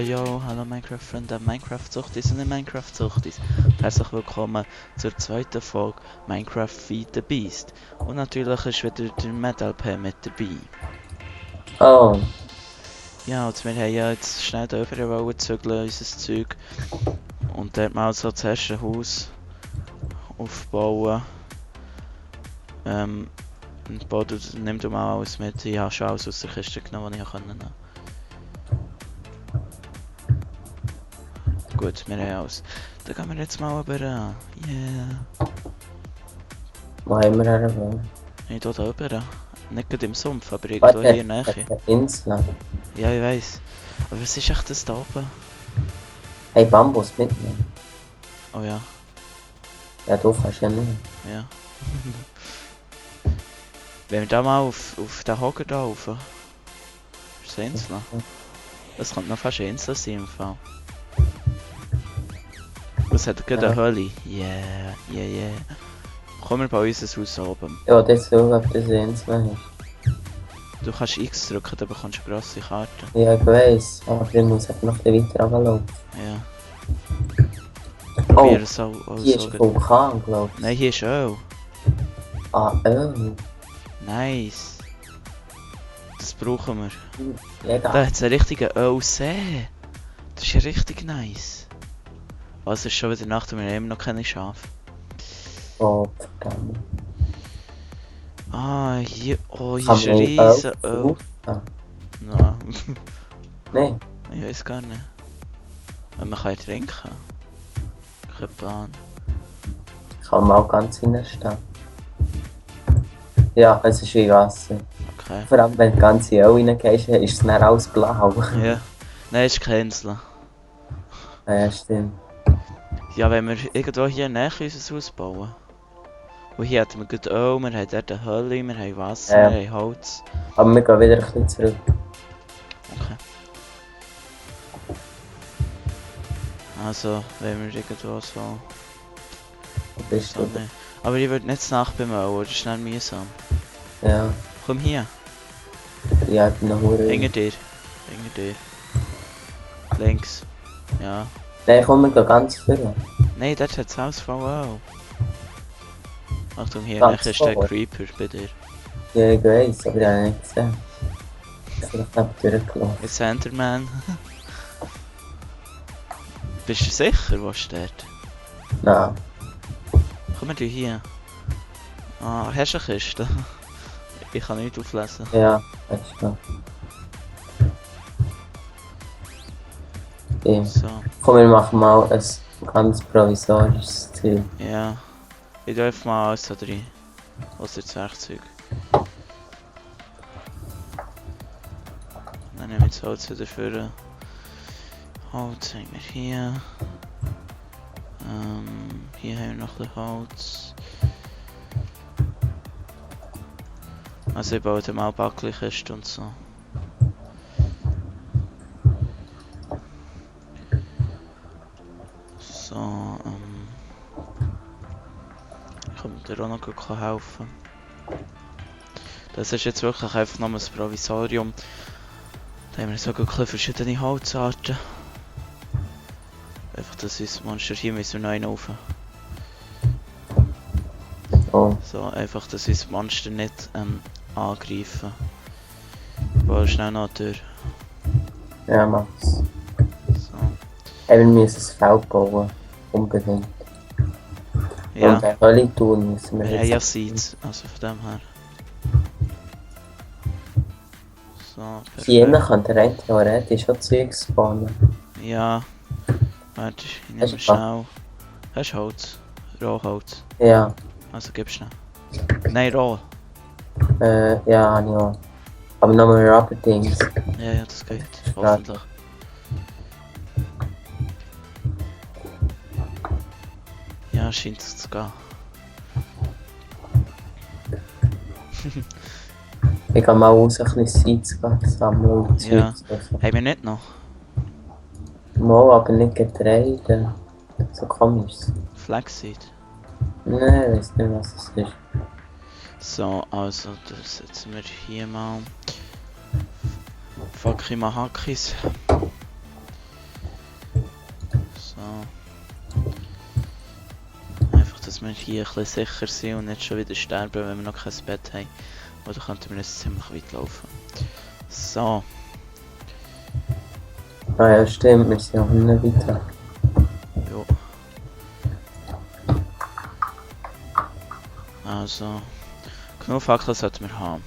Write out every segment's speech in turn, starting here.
Yo, hallo Minecraft-Freunde, Minecraft-Suchtis und Minecraft-Suchtis. Herzlich willkommen zur zweiten Folge Minecraft Feed the Beast. Und natürlich ist wieder der MedLP mit dabei. Oh. Ja, und wir haben ja jetzt schnell da rüber zügeln, unser Zeug. Und dort mal so das erste Haus aufbauen. Und nimm du mal alles mit. Ich habe schon alles aus der Kiste genommen, was ich nehmen konnte. Gut, wir haben alles. Dann gehen wir jetzt mal über. Yeah. Wo haben wir hergekommen? Nicht hier rüber. Nicht gerade im Sumpf, aber irgendwo hier in der Nähe. Insel. Ja, ich weiss. Aber was ist echt das da oben? Hey, Bambus mitnehmen. Oh ja, Ja, du kannst ja nicht. ja. Wenn wir da mal auf den Hocker da rauf. Ist das Insel? Das könnte noch fast eine Insel sein im Fall. Das hat gerade eine Höhle. Yeah. Komm wir bei uns ins Haus oben. Ja, das so, ob das eine Insel ist. Du kannst X drücken, dann bekommst du eine grosse Karte. Ja, ich weiss. Aber ich muss einfach noch ein bisschen weiter runterlaufen. Ja. Oh, Probier es auch hier so ist ein Vulkan, glaub ich. Nein, hier ist Öl. Ah, Öl. Nice. Das brauchen wir. Ja, Da hat es einen richtigen Ölsee. Das ist ja richtig nice. Was ist schon wieder Nacht und wir haben immer noch keine Schafe. Oh, verdammt. Ah, hier ist Kann ein man riesen Öl. Öl? Nein, Nein. ich weiß gar nicht. Aber man kann ja trinken. Kein Plan. Kann man auch ganz hineinstehen. Ja, es ist wie Wasser. Okay. Vor allem, wenn du ganz in Öl reingehst, ist es dann alles blau. Ja. Nein, ist kein Insel. Ja, stimmt. Ja, wenn wir irgendwo hier näher unser Haus bauen. Und hier hätten wir gut Öl, wir haben dort eine Höhle, wir haben Wasser, Ja. wir haben Holz. Aber wir gehen wieder ein bisschen zurück. Okay. Also, wenn wir irgendwo so... Wo bist so du? nicht. Aber ich würde nicht zu Nacht beim Öl, das ist schnell mühsam. Ja, Komm hier, ja, ich bin noch hure. hinter dir. Hinter dir. Links. Ja. Nein, komm, wir gehen ganz vorne. Nein, dort hat das Haus voll Öl. Achtung, hier Ganz nachher ist der vorne. Creeper bei dir. Ja, ich weiss, aber ich habe ihn nicht gesehen. Vielleicht habe ich durchgelaufen. Jetzt Enderman. Bist du sicher, wo steht? Nein. Komm mal hier. Ah, hast du eine Kiste? Ich kann nicht auflesen. Ja, weißt du. Ja. So, Komm, wir machen mal ein ganz provisorisches Ziel. ja. Ich darf mal alles da drin. Außer das Werkzeug. Dann nehme ich das Holz wieder für. Holz haben wir hier. Hier haben wir noch ein Holz. Also ich baue dann mal Backlikiste und so. So, ich kann dir auch noch helfen. Das ist jetzt wirklich einfach nur ein Provisorium. Da haben wir so wirklich verschiedene Holzarten. Einfach, dass uns Monster hier müssen wir noch einen rauf. Oh, So, einfach, dass uns Monster nicht angreifen. Ich baue schnell noch durch. ja, mach's. So. Hey, wir müssen ein Feld bauen. Unbedingt. Ja, Und eine Höhle tun müssen wir wir haben ja jetzt. Seeds, also von dem her. So, Hier perfekt. könnte rein theoretisch schon Zeug spawnen. Ja. Warte, ich nehme Hast du schnell. Hast du Holz? Rohholz. Ja, Also gib schnell. Nein, roh. ja, habe ich auch. Aber nochmal Rubber-Dings. Ja, das geht. Ja. Hoffentlich. Ja, scheint es zu gehen. Ich gehe mal raus, ein bisschen Seeds sammeln und Ja. Zeug suchen. Haben wir nicht noch? Mal, aber nicht Getreide. So komisch. Flaxseed. Nein, ich weiß nicht, was es ist. So, also das setzen wir hier mal. Fakimahakis. So. Einfach, dass wir hier ein bisschen sicher sind und nicht schon wieder sterben, wenn wir noch kein Bett haben. Oder könnten wir jetzt ziemlich weit laufen. So. Ah ja, stimmt, wir sind auch nicht weiter. Jo. Also. Genug Fackeln sollten wir haben.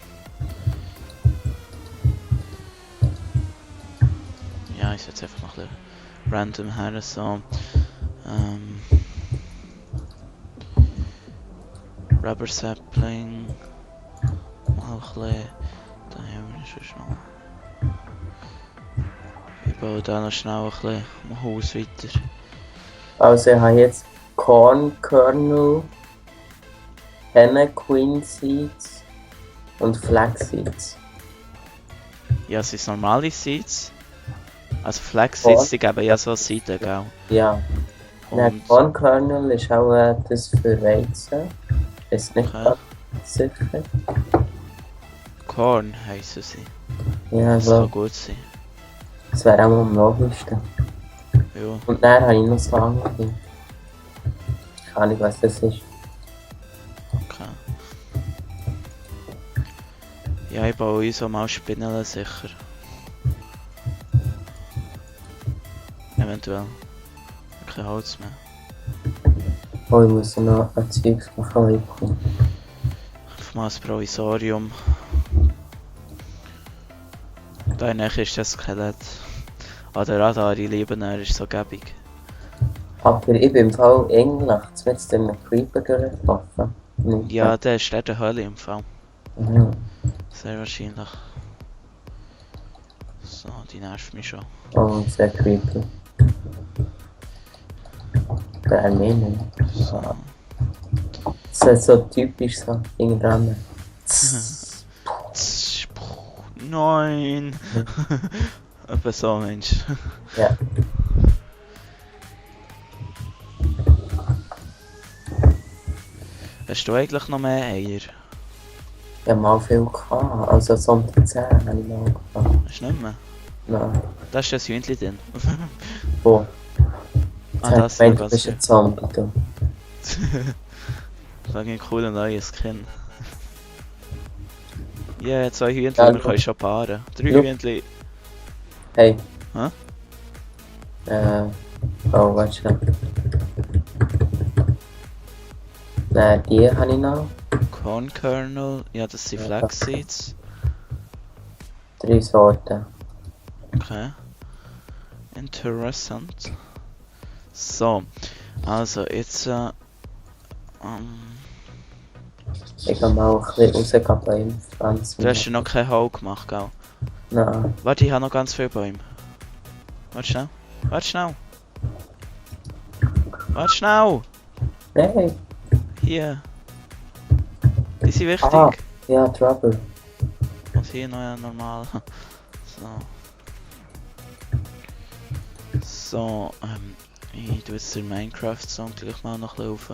Ja, ich setze einfach noch ein bisschen random her, so. Rubber Sapling. Mal ein bisschen. Da haben wir schon schnell. Ich baue da noch schnell ein bisschen am Haus weiter. Also ich habe jetzt Corn Kernel, Henna Queen Seeds und Flax Seeds. Ja, es sind normale Seeds. Also Flax Seeds, die geben ja so Seiten, gell? Ja. Und Corn Kernel ist auch das für Weizen. Ist nicht okay. ganz sicher. Corn heissen sie. Ja, Das so. kann gut sein. Das wäre auch am logischsten. Ja. Und dann habe ich noch so andere. Ich kann nicht, was das ist. Okay. Ja, ich baue uns auch mal Spinnen sicher. Eventuell. Kein Holz mehr. Oh, ich muss noch ein Zeugs machen. Auf mal ein Provisorium. Da nachher ist das Skelett. An der Radar, ich liebe ihn, er ist so gäbig. Aber ich bin im Fall Englisch, jetzt mit dem Creeper durchgelaufen. Nicht Ja, der ist der der Hölle im Fall. Mhm. Sehr wahrscheinlich. So, die nervt mich schon. Oh, sehr creepy. Der Armenien. So. Das ist so typisch so Ding dran. Nein! Etwa so, Mensch. Ja. Hast du eigentlich noch mehr Eier? Ich habe mal viel gehabt. Also so um die 10 habe ich mal gehabt. Hast du nicht mehr? Nein. Da ist das Hühnchen drin. Wo? Ah, das ist ist du bist ein Zombie, du. Das ein cooler neues Skin. Ja, yeah, 2 Hühnchen, Ja, wir können schon paaren. 3 Ja. Hühnchen. Hey. Hä? Oh, warte schon. Nein, die habe ich noch. Corn Kernel, ja, das sind Ja. Flax Seeds. 3 Sorten. Okay. Interessant. So, also jetzt Ich habe mal ein bisschen rausgegangen bei ihm pflanzen. du hast ja noch kein Hau gemacht, gell? Nein. Warte, ich habe noch ganz viele Bäume. Warte schnell. Warte schnell. Warte schnell. Nein. Hier. Die sind wichtig. Ah. Ja, Trouble. Und hier noch ein normal. So. So, ich tue jetzt den Minecraft-Song gleich mal noch ein bisschen rauf.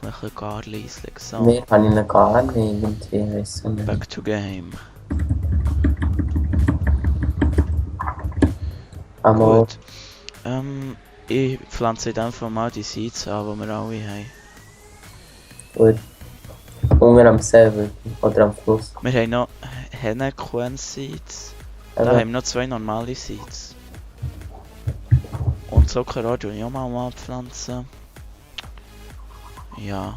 Ein bisschen gar leislich. So, Mehr habe ich noch gar nicht irgendwie, weiss ich nicht. back to game. Aber Gut. Ich pflanze in dem Fall mal die Seeds an, die wir alle haben. gut. Unter am See oder am Fluss. Wir haben noch Hennequen Seeds. Da Aber haben wir noch 2 normale Seeds. Und Zuckerrohr tue ich auch mal pflanzen. Ja.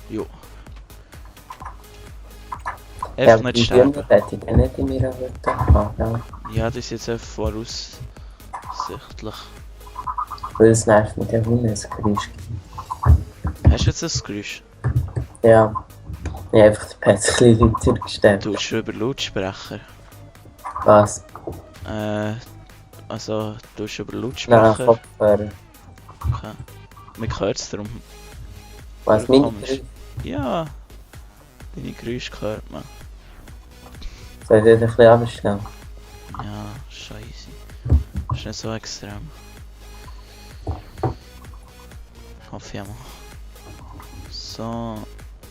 Jo. ja, Einfach nicht die sterben. Birnen hätte ich nicht in meiner Hütte gehabt, ja. Ja, das ist jetzt einfach voraussichtlich. Weil es nervt mit den Hunden, es Geräusch gibt. Hast du jetzt ein Geräusch? Ja. Ich habe einfach den Pets ein bisschen weitergestellt. Du hast über Lautsprecher. Was? Also, du hast über Nein, Lautsprecher. Kopfhörer. Okay. Man hört es darum. Was, Ja, meine komisch. Geräusche? Ja. Deine Geräusche hört man. Soll ich dich ein bisschen abstellen? Ja, scheiße. Ist nicht so extrem. Hoffe ich mal. So.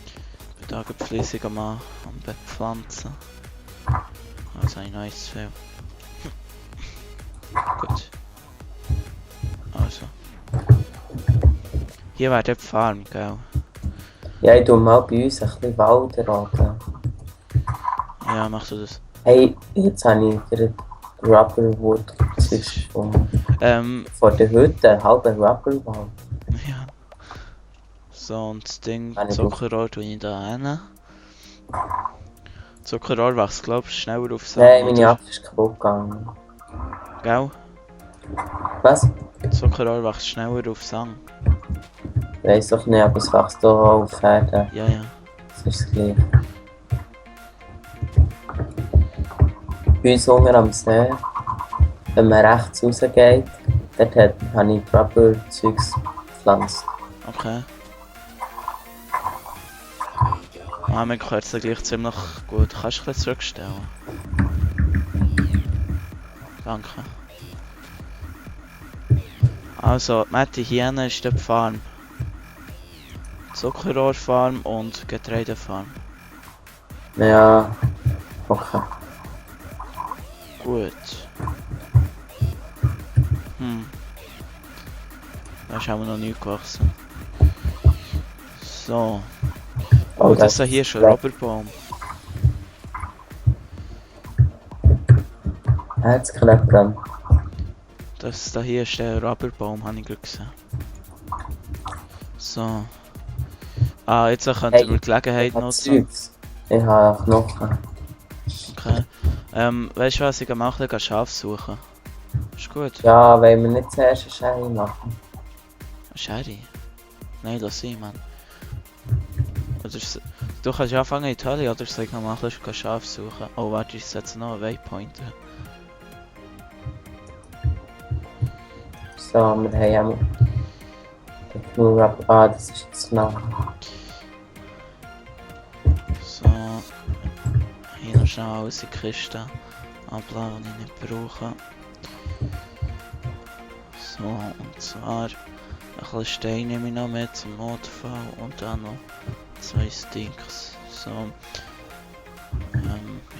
Ich bin da gerade fleissig am Bepflanzen. Also ein neues Feld. Gut. Also. Hier wäre die Farm, gell? Ja, ich tu mal bei uns ein bisschen Wald roden. Ja, machst du das? Hey, jetzt habe ich den Rubberwood Das Zeug ist... gefunden. Vor der Hütte, ein halber Rubberwald. Ja. So, und das Ding, Habe ich Zuckerrohr tue ich da hin. Zuckerrohr wächst, glaub ich, schneller auf Sand, Nein, meine oder? Apfel ist kaputt gegangen. Gell? Was? Zuckerrohr wächst schneller auf Sand. Weiss doch nicht, aber es wächst doch auch auf Pferden. Ja, ja. Das ist das Gleiche. Bei uns unten am See, wenn man rechts rausgeht, dort habe ich Rubber-Zeugs gepflanzt. Okay. Ah, mir gehört es gleich ziemlich gut. Kannst du ein bisschen zurückstellen? Danke. Also, Matti, hier ist die Farm. Zuckerrohrfarm und Getreidefarm. Ja, okay. Gut. Da ist auch noch nie gewachsen. So. Oh, das hier ist ein Rubberbaum. Herzkleppern. Das hier ist der Rubberbaum, habe ich gerade gesehen. So. Ah, jetzt könnten wir die Gelegenheit nutzen. Ich habe Knochen. Okay. Weißt du was, ich mache? Ich gehe Schaf suchen. Ist gut. Ja, wollen wir nicht zuerst eine Schere machen? Sherry? Nein, lass sie, Mann. Oder du kannst anfangen in Italien, oder soll ich noch machen, ich gehe Schaf suchen. Oh, warte, ich setze noch einen Waypointer. So, wir haben genug Rubber. Ah, das ist jetzt genau. So. Hier noch schnell alles in die Kiste abladen, die ich nicht brauche. So, und zwar ein bisschen Stein nehme ich noch mit zum Notfall und dann noch 2 Sticks. So.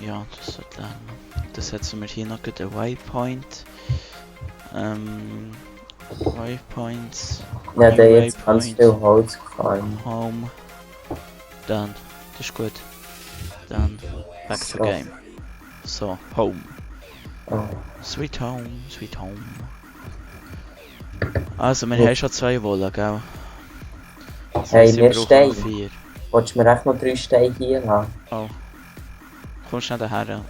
Ja, das sollte lernen. Das setzen wir hier noch den Waypoint. Waypoints. Ja, der jetzt ganz viel Holz gefahren. Home. Dann, das ist gut. Dann back to game. So, home. Oh. Sweet home, sweet home. Also, wir haben schon 2 Wolle, gell? Das Hey, heisst, wir brauchen stehen. noch 4. Wolltest du mir echt noch 3 Steine hier lassen? Oh. Kommst du nicht daher?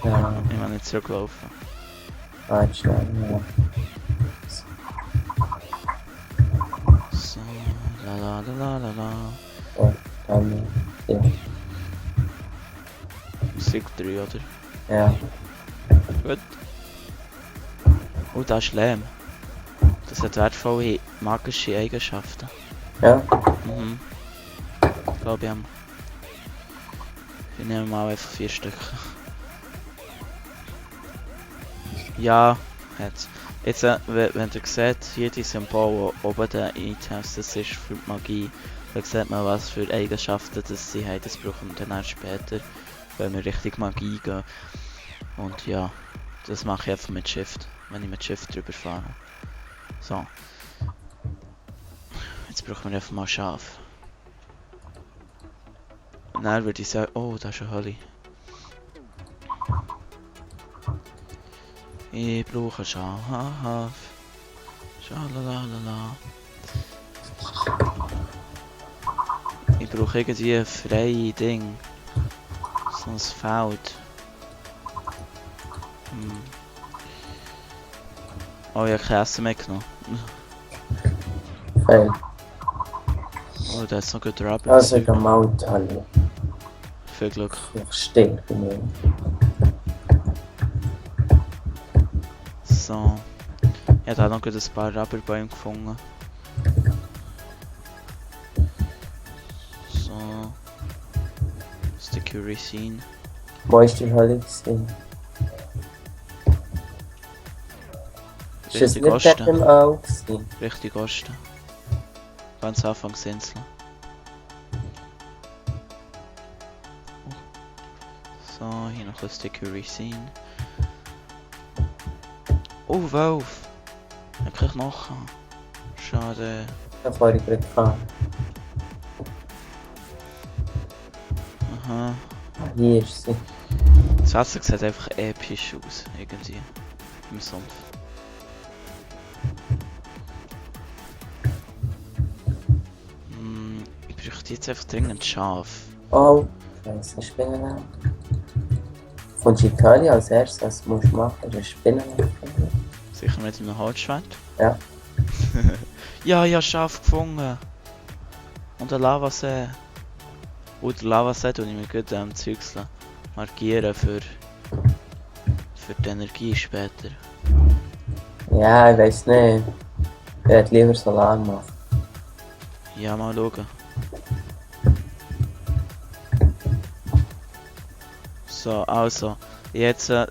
Ja. Ich will nicht zurücklaufen. Warte schnell, ja. So, la. Oh, dann, ja. Sieg 3, oder? Ja. Gut. Oh, das ist Lehm. Das hat wertvolle magische Eigenschaften. Ja? Mhm. Ich glaube, ich nehme mal einfach 4 Stück. Ja, jetzt. Jetzt, wenn ihr seht, hier die Symbole oben der Items, das ist für die Magie. Da sieht man, was für Eigenschaften das sie haben. Das brauchen wir dann erst später, wenn wir Richtung Magie gehen. Und ja, das mache ich einfach mit Shift, wenn ich mit Shift drüber fahre. So. Jetzt brauchen wir einfach mal Schaf. Und dann würde ich sagen, oh, da ist eine Hölle. Ich brauche Schaf. Schalalala. Ich brauche irgendwie ein freies Ding. So ein Feld. Oh, ich habe kein Essen mitgenommen. Fein. Oh, da ist noch gut Rubber. Also, ich gehe mal in Italien. Viel Glück. Ich stehe bei mir. So. Ich habe noch gut ein paar Rubberbäume gefunden. So. Sticky Resin. Wo ist die Hölle gewesen? Ist das Richtig nicht dort Osten. im Au gewesen? Richtig Osten. Ganz Anfangsinsel. So, hier noch ein Sticker Scene. Oh, Wolf! Hab ich noch? Schade. Das war ich gerade gefahren. Aha. Hier ist sie. Das Wasser sieht einfach episch aus, irgendwie. Im Sumpf. Ich bräuchte jetzt einfach dringend Schaf. Oh, scheiße, Spinnenweb. Von Italien als erstes, was du musst machen, ist ein Spinnenweb. Sicher mit einem Holzschwert? Ja. Ja, ich habe Schaf gefunden. Und ein Lavasee. Und der Lavasee tue ich mir gut Zeugs markieren für die Energie später. Ja, ich weiß nicht. Ich hätte lieber Solar machen. Ja, mal schauen. So, also. Jetzt 3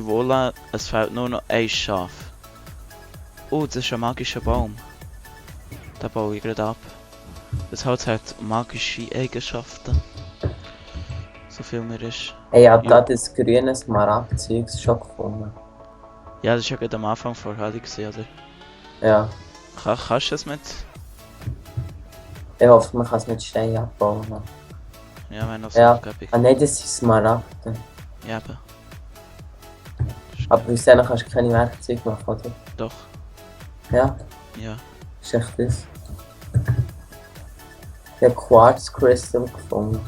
Wolle, es fehlt nur noch ein Schaf. Oh, das ist ein magischer Baum. Den baue ich gerade ab. Das Holz hat magische Eigenschaften. So viel mir ist. Hey, ich hab Ja. da das grüne Smaragd-Zeugs schon gefunden. Ja, das war ja gerade am Anfang vor Hölle gewesen, oder? Ja. Kannst du es mit? Ich hoffe, man kann es mit Stein abbauen. Ja, wenn noch so Ja. angeblich. Ah nein, das sind Smaragde. Ja, eben. Aber bis dann kannst du keine Werkzeuge machen, oder? Doch, Ja, ja. ist echt das. Ich habe Quartz Crystal gefunden.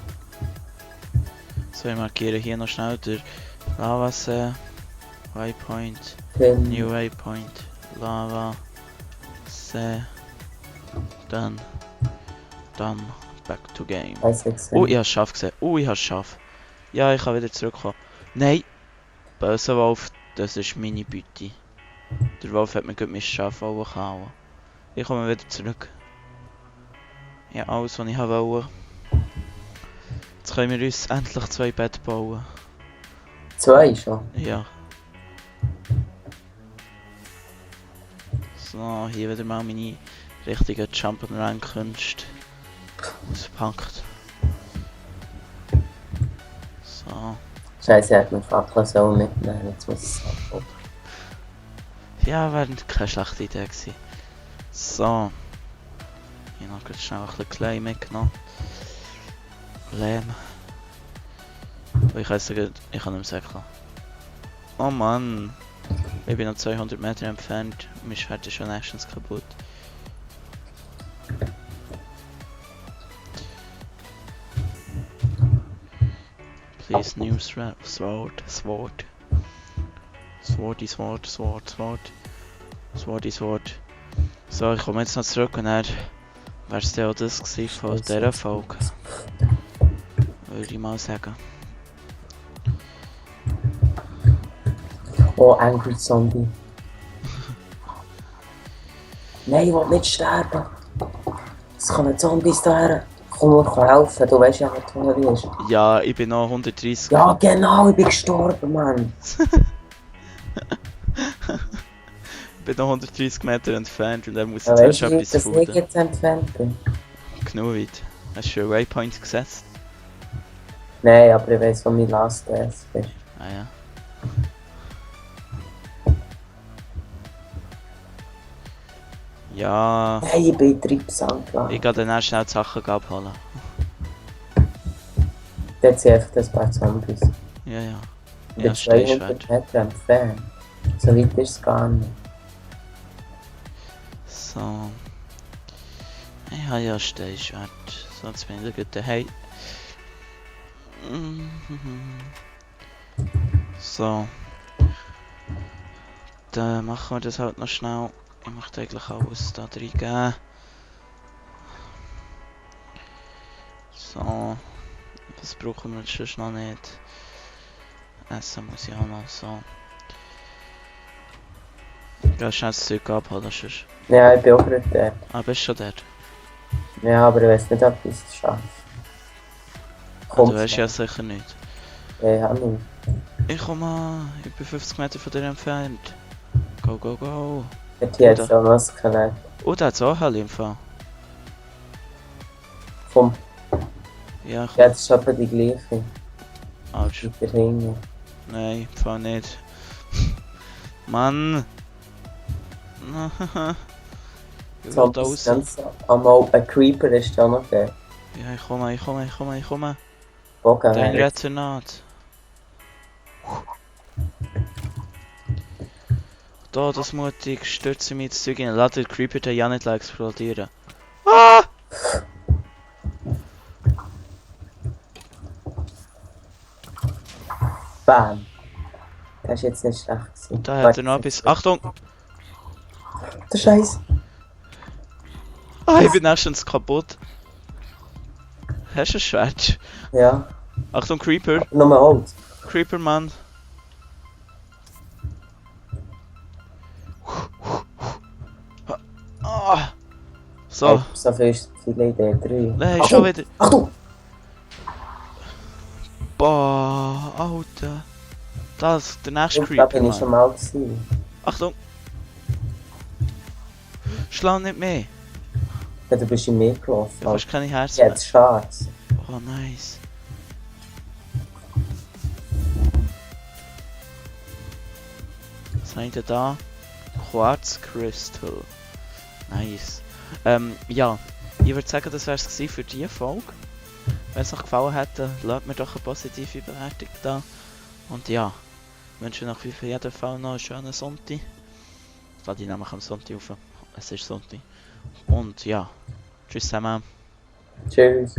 So, ich markiere hier noch schnell der Lavasee, Waypoint, Pin. New Waypoint, Lava, See, dann, back to game. Weiss ich gesehen. Oh, ich habe Schaf gesehen. Oh, ich habe Schaf. Ja, ich kann wieder zurückkommen. Nein! Böser Wolf, das ist meine Beute. Der Wolf hat mir gerade mein Schaf gehauen. Ich komme wieder zurück. Ja, alles, was ich wollte. Jetzt können wir uns endlich 2 Betten bauen. 2 schon. Ja. So, hier wieder mal meine richtige Jump'n'Run-Künste auspackt. So. Scheiße, er hat mir Fackel so mitnehmen. Jetzt muss ich es abbauen. Ja, wäre keine schlechte Idee gewesen. So. Ich habe noch schnell ein bisschen Klei mitgenommen. Lehm. Ich kann sagen, ich kann nicht mehr sagen. Oh Mann. Ich bin noch 200 Meter entfernt und mein Schwert ist schon nächstens kaputt. Please new sword. Sword. So, ich komme jetzt noch zurück und dann wäre es dann auch das gewesen von dieser Folge. Würde ich mal sagen. Oh, Angry Zombie. Nein, ich will nicht sterben. Es kommen Zombies daher. Komm, wir können helfen. Du weißt ja, was toll ist. Ja, ich bin noch 130. Ja, genau, ich bin gestorben, Mann. Ich bin noch 130 Meter entfernt und er muss Ja, jetzt weißt erst du, etwas dass ich finden. jetzt entfernt bin? Genug weit. Hast du einen Waypoint gesetzt? Nein, aber ich weiss, wo mein Last Death ist. Ah ja. Ja, Nein, ich bin in Treibsand ich gelandet. gehe dann erst schnell die Sachen abholen. Dort sind einfach ein paar Zombies. Ja, ja. Ich Ja, bin 200 Steinschwert. Meter entfernt. So weit ist es gar nicht. So. Ich habe ja Steinschwert. So, jetzt bin ich gut daheim. So. Dann machen wir das halt noch schnell. Ich möchte eigentlich alles da reingeben. So. Das brauchen wir jetzt sonst noch nicht. Essen muss ich auch noch so. Geh schnell das Zeug abholen, sonst. Ja, ich bin auch gerade dort. Ah, bist du schon dort? Ja, aber ich weiß nicht, ob ich es schaffe. Ah, Kommt du weißt ja sicher nicht. Hanni. Ich komme, ich bin 50 Meter von dir entfernt. Go, go, go. Dort hier hat's auch noch ein Skelett. Oh, da hat's auch Hell im Fall. Komm, Ja, ich ja, das ist aber die gleiche. Autsch. Weiter hinten. Nein, im Fall nicht. Mann! Ich will da raus. Ganz einmal ein Creeper ist da noch der. Ja, ich komme. Bogen Dein her. Retternat. Da, das mutig, stürze mich ins Zeug rein. Lass den Creeper den ja nicht explodieren. Ah! Bam. Das ist jetzt nicht schlecht gewesen. Da hat er noch etwas. Achtung! Der Scheiß. Ah, ich bin erstens kaputt. Hast du ein Schwert? Ja, Achtung, Creeper! nochmal Holz. Creeper, Mann! Ah! So, Hey, so viel ist viele Idee drin. nein, schon wieder. Achtung! Boah, Alter. Das, der nächste Da Creeper, bin ich schon Mann. mal gewesen. Achtung! Schlag nicht mehr! Ja, du bist in mir gelaufen. Ja, fast keine Herzen mehr. Jetzt schwarz. Oh, nice. Was haben wir da? Quartz Crystal. Nice. Ja, ich würde sagen, das wäre es für diese Folge. Wenn es euch gefallen hätte, lasst mir doch eine positive Bewertung da. Und ja, ich wünsche euch auf jeden Fall noch einen schönen Sonntag. Ich lade die nämlich am Sonntag auf. Es ist Sonntag. Und ja, tschüss zusammen. Tschüss.